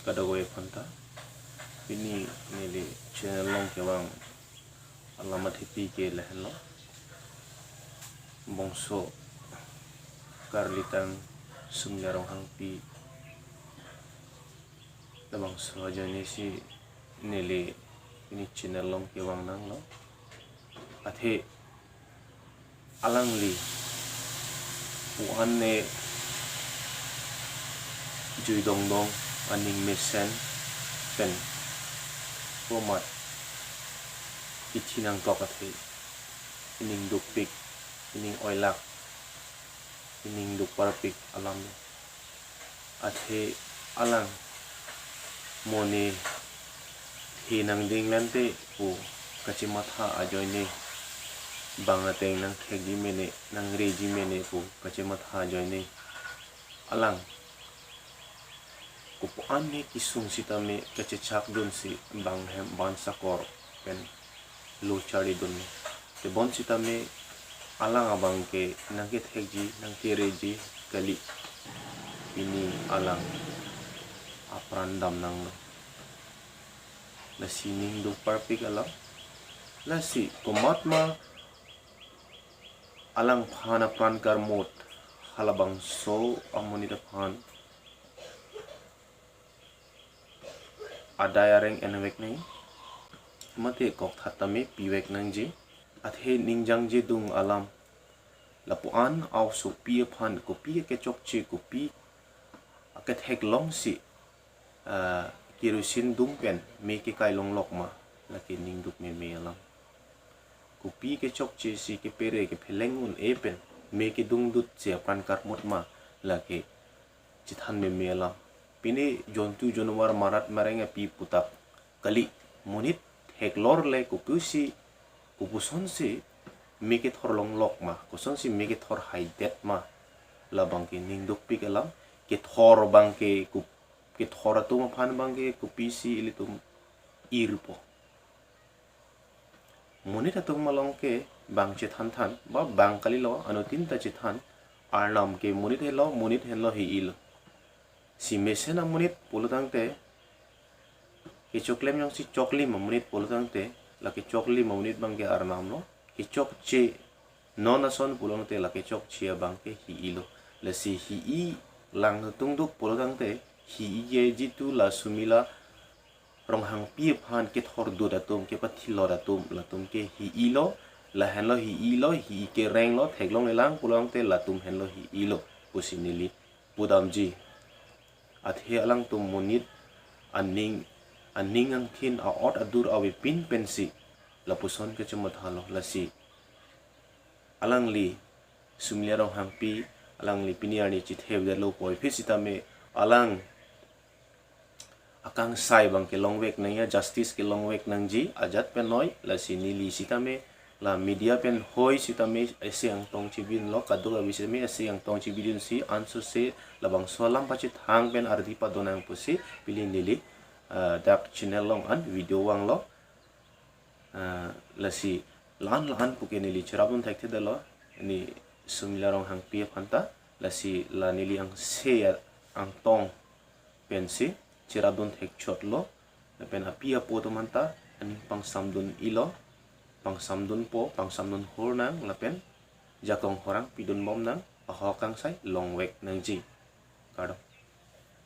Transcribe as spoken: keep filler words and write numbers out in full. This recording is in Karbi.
Kadokave aphanta, pini neli channel along kevang alam athepi ke lahenlo. Bangso karlitang Sumila Ronghangpi, labangso ajoine si neli pini channel along kevang nanglo. Athe alangli pu-an ne jui dongdong aning mesen pen komat kithi nangkok athe, ining dukpik, ining oilak, ining dukparpik alam lo. Athe alang mo ne the nangding lante pu kachematha ajoine, bang ateng nangthekji mene, nangreji mene pu kachematha ajoine, alang kopuan ne kesung sitame kachechak dunsi bang hem ban sakor pen lo charlidun. Tebon sitame alang abang ke nangkethekji, nangkereji kali. Pini alang apran dam nanglo. Lasi ining dukparpik alam. Lasi komatma alangphan apran karmut halabangso amonit aphan adai areng envek nang, mate kokthat tame pivek nangji. Athe ningjangje dung alam, lapu-an aosopi aphan kopi akechokche, kopi aketheklongsi, ah, kerosene dum pen me kekai longlok ma, lake ining duk meme alam. Kopi kechokche si kepere kepheleng un-e pen me kedungdutsi apran karmut ma, lake chethan meme alam. Pini jontu jonwar marat mareng api putak kali, monit theklor le kopusi, kopusonsi me kethor longlok ma, kosonsi me kethor haidet ma, labang ke ining dukpik alam. Kethor abang ke kop-, kethor atum aphan abang ke kopisi ilitum irpo. Monit atum along ke bang chethanthan, ba bang kalilo, anuttin ta chethan, Arnam ke monit henlo, monit henlo hi-ilo. Si mesen amonit pulo tangte, kechoklem jongsi choklim amonit pulo tangte, la kechoklim amonit abang ke Arnam lo, kechokche non ason pulo tangte la kechokche abang ke hi-ilo. Lasi hi-i lang tungduk pulo tangte, hi-i ke jitu la Sumila Ronghangpi aphan kethordut atum, kepathilot atum, latum ke hi-ilo, lahenlo hi-ilo, hi-i kerenglo, theklonglelang pulo tangte latum henlo hi-ilo pusi neli pudamji. Athe alangtum monit aning, aning angthin, a'ot adur avepin pensi lapuson kachemathalo. Lasi alangli Sumila Ronghangpi, alangli pini arni chithepdetlo puvoiphit sitame alang akangsai abang kelongvek nangji, justice kelongvek nangji, ajat pen noi. Lasi neli sitame, la media pen hoi sitame isi angtong chibidunlo, kadokave sitame isi angtong chibidunsi ansose labangso alam pachethang pen ardi padonang pusi pini neli, ah, dak channel along an video vanglo. Ah, lasi la-an la-an puke neli cherapdun thekthedetlo, ni Sumila Ronghangpi aphanta, lasi la neli angse angtong pensi cherapdun thekchotlo, lapen api apo atum aphanta aning pangsamdun-ilo, pangsamdunpo, pangsamdun hor nang, lapen jakong horang pidunbom nang, ahok akangsai longvek nangji. Kardom.